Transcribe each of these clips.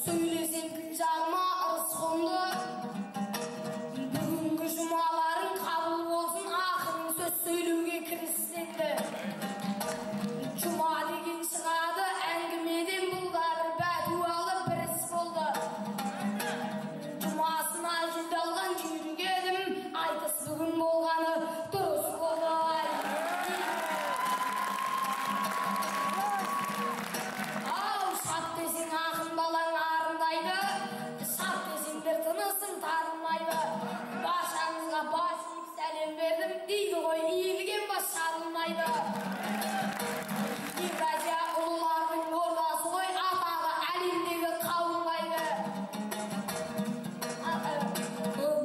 Сөйлесем тіл жағыма ырыс қонды. Бүгінгі жұмаларың қабыл болсын, ақының сөз сөйлеуге кіріссенді. Жұма деген шығады әңгімеден, бұл да бір бәтуалы бір іс болды. Жұмасына жүлде алған жүйрік едім, айтыс бүгін болғаны дұрыс болды. Ау, шап десең ақын балаң арындайды, шап десеңдер тынысың тарылмайды. Баршаңызға бас иіп сәлем бердім, дейді ғой иілген бас шарылмайды. Евразия ұлылардың ордасы ғой, атағы әлемдегі қауымбайды.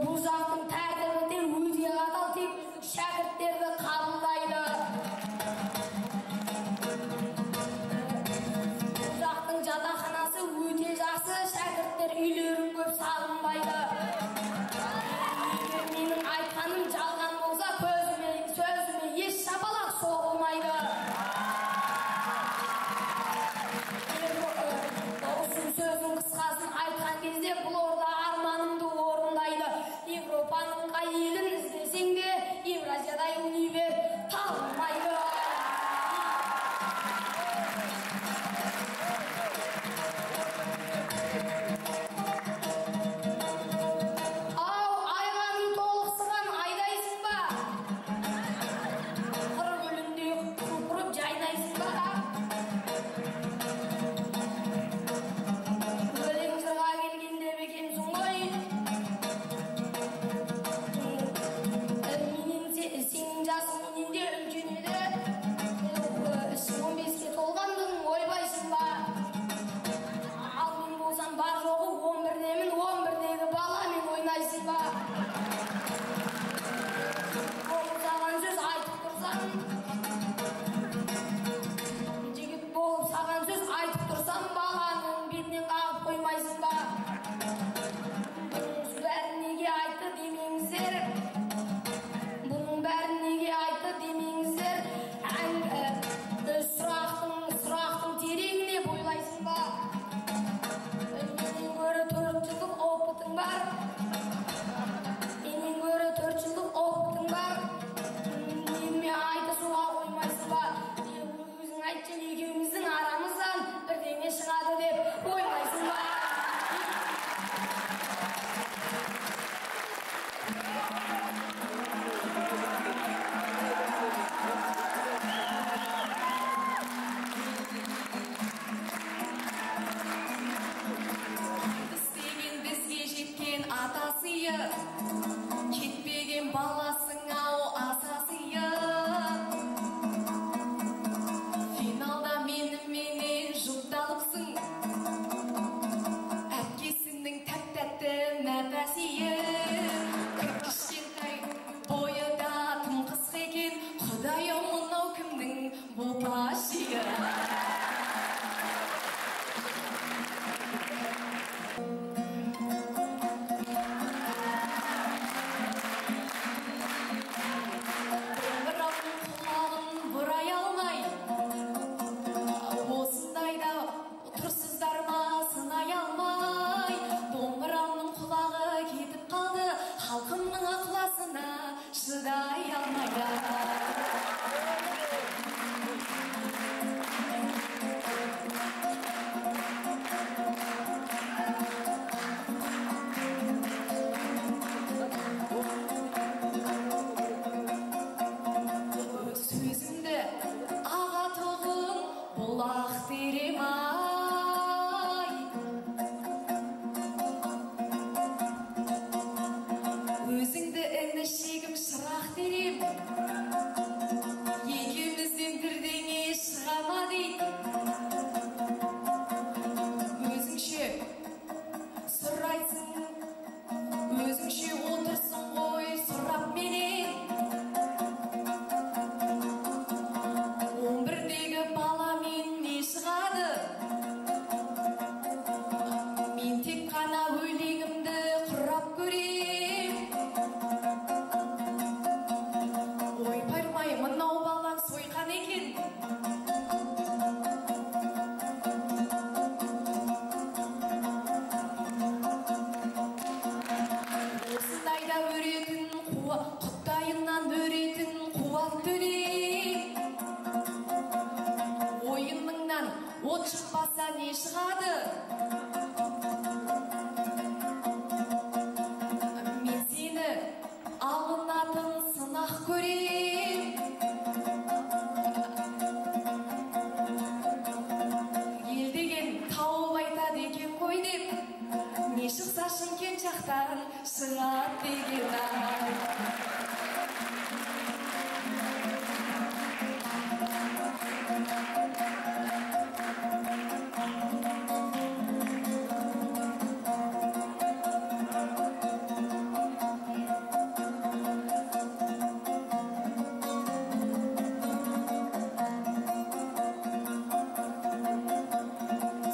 Бұл жақтың тәртібі де өте қатал, тек үздік шәкірттерді қабылдайды. Бұл жақтың жатақханасы өте жақсы, шәкірттер үйлерін көп сағынбайды. Егер менің айтқаным жалған болса, көзіме, сөзіме еш шапалақ соғылмайды. Ұзын сөздің қысқасын айтқан кезде бұл орда арманымды орындайды. Европаның қай елін іздесең де Евразиядай универ табылмайды. Ау, айғаның толықсыған айдайсың ба? Қыр гүліндей құлпырып жайнайсың ба? Өлең жырға келгенде бекемсің ғой. Менен сенің жасың менен де үлкен еді. Ішің 15-ке толғандығың ойбайсың ба? Ал мен болсам бар жоғы 11-демін, 11-дегі баламен ойнайсың ба? Болып саған сөз айтып тұрсам, жігіт болып саған сөз айтып тұрсам, баланың бетінен қағып қоймайсың ба? Бұның бәрін неге айтты демеңіздер, бұның бәрін неге айтты демеңіздер, сұрақтың тереңіне бойлайсың ба? Менен гөрі 4 жылдық опытың бар, менен гөрі 4 жылдық опытың бар, менімен айтысуға қоймайсың ба? Өзің айтшы, екеуміздің арамыздан бірдеңе шығады деп ойлайсың ба? Істеген бізге жеткен ата сыйы, кетпеген баласың ау аса сыйы. Финалда меніменен жұпталыпсың, әпкесінің тәп-тәтті мәпәсиі. Кіп-кішкентай бойы да тым қысқа екен, Құдай-ау мынау кімнің бопашиы? Домбыраның құлағын бұрай алмай, осындайда тұрсыздар ма сынай алмай. Домбыраның құлағы кетіп қалды, халқымның ықыласына шыдай алмай. Сөзімді аға тұғын бұлақ терем ай, өзіңді інішегім шырақ терем, екеумізден бірдеңе шыға ма дейді. Өзіңше сұрайсың, өзіңше отырсың ғой сұрап менен. 11-дегі баламен не шығады? Мен тек қана өлеңімді құрап көрем. Ойпырмай, мынау балаң сойқан екен. жақтан шығады деген ай.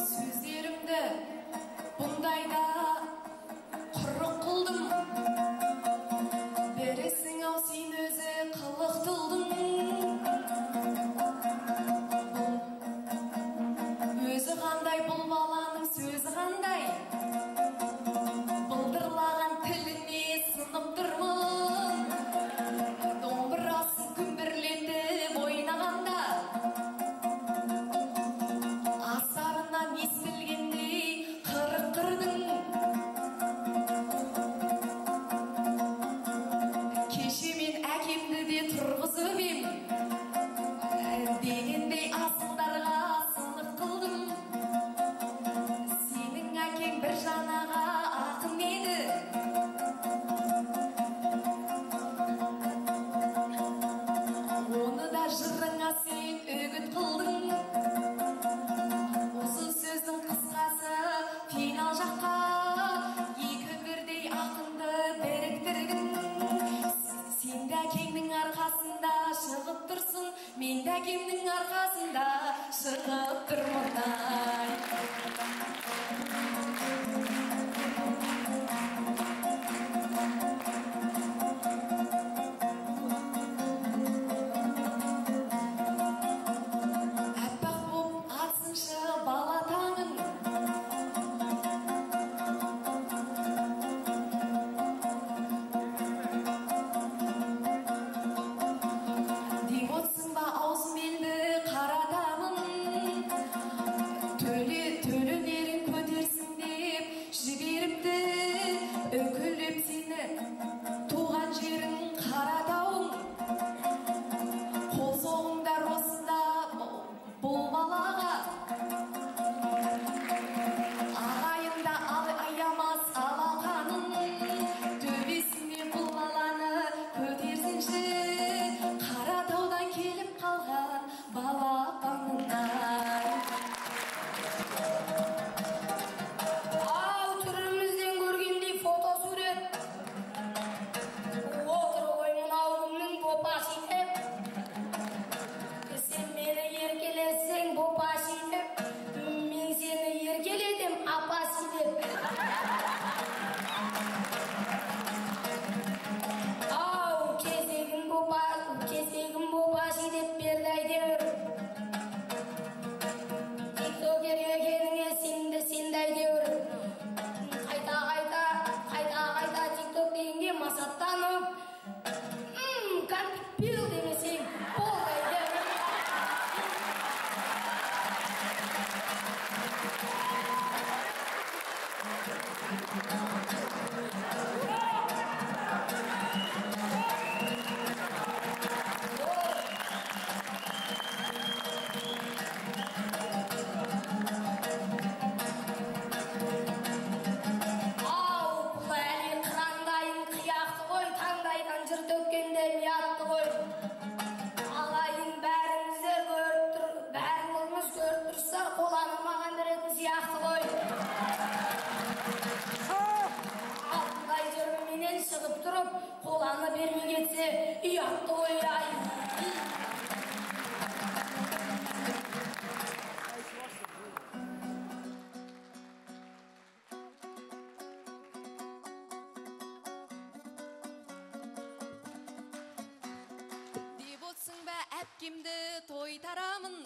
Сөздерімді бұндайда құрық қылдым, бірісің ау сен өзі қылықтылдың. Өзі қандай бұл баланың сөзі қандай, былдырлаған тіліне сынып тұрмын. Домбырасын күмбірлетіп ойнағанда астарынан естілгендей қырық қырдың. Кеше мен әкемді де тұрғызып ем дегендей асылдарға сынық қылдым. Сенің әкең бір жанаға ақын еді, оны да жырыңа сен үгіт қылдың. Ұзын сөздің қысқасы финал жаққа екі бірдей ақынды біріктірдің. Сен де әкеңнің арқасында шығып тұрсың, мен де әкемнің арқасында шығып тұрмын ай. Аппақ боп атсыншы бала таңың, деп отырсың ба аузым енді қаратамын. Төле төлөнерін көтерсін деп жіберіпті үкілеп сені туған жерің Қаратауың. Қол соғыңдар осында бұл балаға, ағайын да аямас алақанын. Төбесіне бұл баланы көтерсінші, Қаратаудан келіп қалған балапанын ай. Ау, түрімізден көргендей фотосурет. Отыр ғой мынау кімнің бопасы деп. Сен мені еркелетсең бопасы деп, мен сені еркелетем апасы деп. Ау, кезегім бопа, кезегім бопасы деп берді әйтеуір. Тиктокер екеніңе сенді сенді әйтеуір. Қайта қайта, қайта қайта тикток дегенге масаттанып, кәмпит пил демесең болды әйтеуір. Ау, бұл әлі қырандайын қияқты ғой, таңдайдан жыр төккенде ұятты ғой. Ағайын бәріңіздер көріп тұр, барлығыңыз көріп тұрсыздар, қоланы маған беретін сияқты ғой. Алтындай жырменен шығып тұрып, қоланы бермей кетсе, ұятты ғой ай. Деп отырсың ба әпкемді тойтарамын,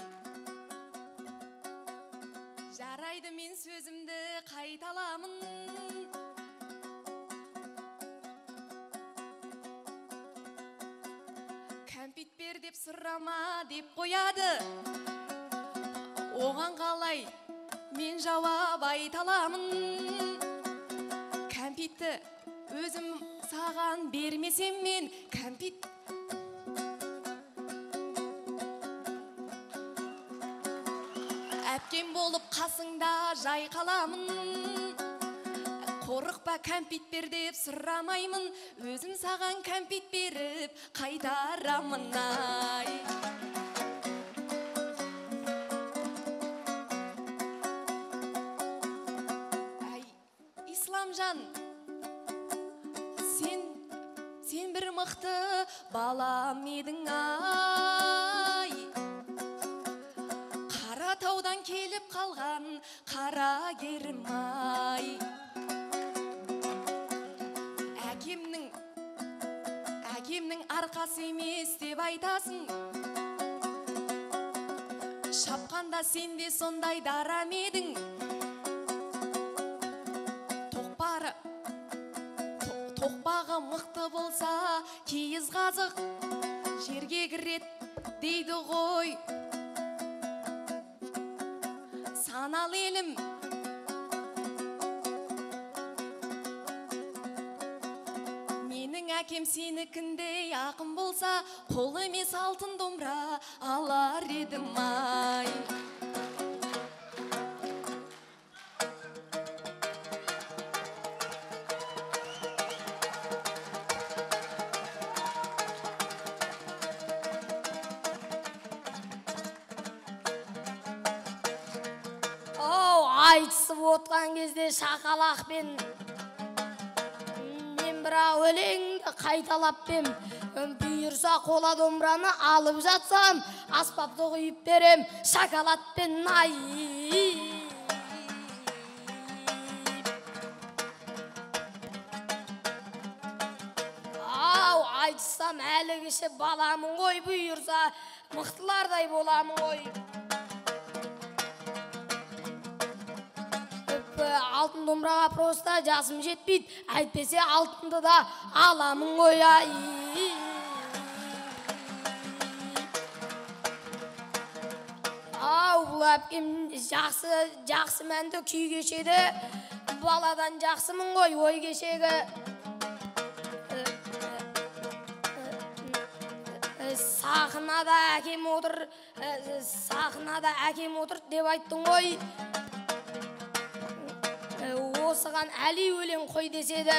жарайды мен сөзімді қайталамын. Кәмпит бер деп сұрама деп қояды, оған қалай мен жауап айта аламын. Кәмпитті өзім саған бермесем мен кәмпит әпкем болып қасыңда жай қаламын. Қорықпа, кәмпит бер деп сұрамаймын, өзім саған кәмпит беріп қайтарамын ай. Ай, Исламжан, сен бір мықты балам едің ай. Қара таудан келіп қалған қарагерім ай. Әкемнің арқасы емес деп айтасың, шапқанда сен де сондай дара ма едің? Тоқпағы мықты болса киіз қазық жерге кіреді дейді ғой. Саналы елім, әкем сенікіндей ақын болса, қол емес алтын домбыра алар едім ай. Оу, айтысып отқан кезде шақалақпен бірақ өлеңді қайталап бем. Бұйырса қола домбыраны алып жатсам, аспапты құйып берем шоколадпен ай. Ау, айтсам әлі кіші баламын ғой, бұйырса мықтылардай боламын ғой. Алтын домбыраға просто жасым жетпейді, әйтпесе алтынды да аламын ғой ай. Ау, бұл әпкем жақсы мәнді күй кешеді, баладан жақсымын ғой ой кешегі. Сахнада әкем отыр, сахнада әкем отыр деп айттың ғой. Осыған әлі өлең қой деседі,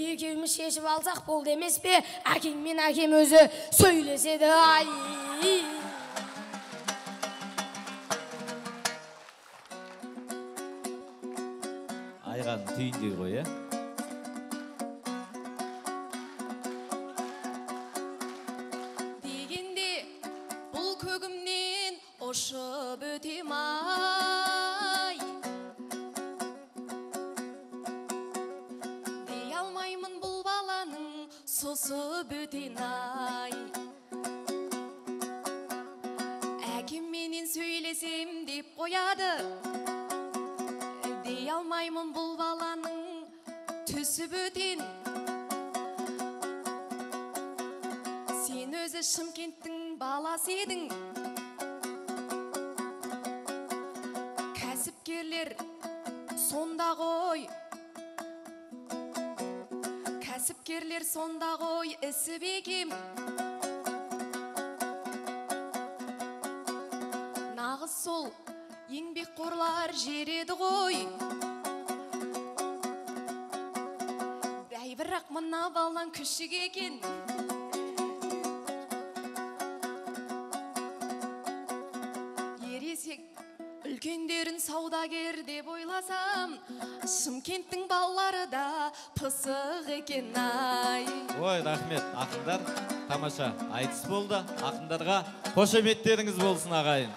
екеуміз шешіп алсақ болды емес пе? Әкең мен әкем өзі сөйлеседі ай. Айған түйіндей ғой, ә? Дегенде бұл көгімнен ұшып өтем ай. Дей алмаймын бұл баланың сұсы бөтен ай. Әкем менен сөйлесем деп қояды, дей алмаймын бұл баланың түсі бөтен. Сен өзі Шымкенттің баласы едің, кәсіпкерлер сонда ғой, кәсіпкерлер сонда ғой ісі бекем. Нағыз сол еңбекқорлар жер еді ғой. Бәй, бірақ мына балаң күшік екен. Ересек үлкендерін саудагер деп ойласам, Шымкенттің балалары да пысық екен ай. Ой, рахмет, ақындар, тамаша айтыс болды. Ақындарға қошеметтеріңіз болсын, ағайын.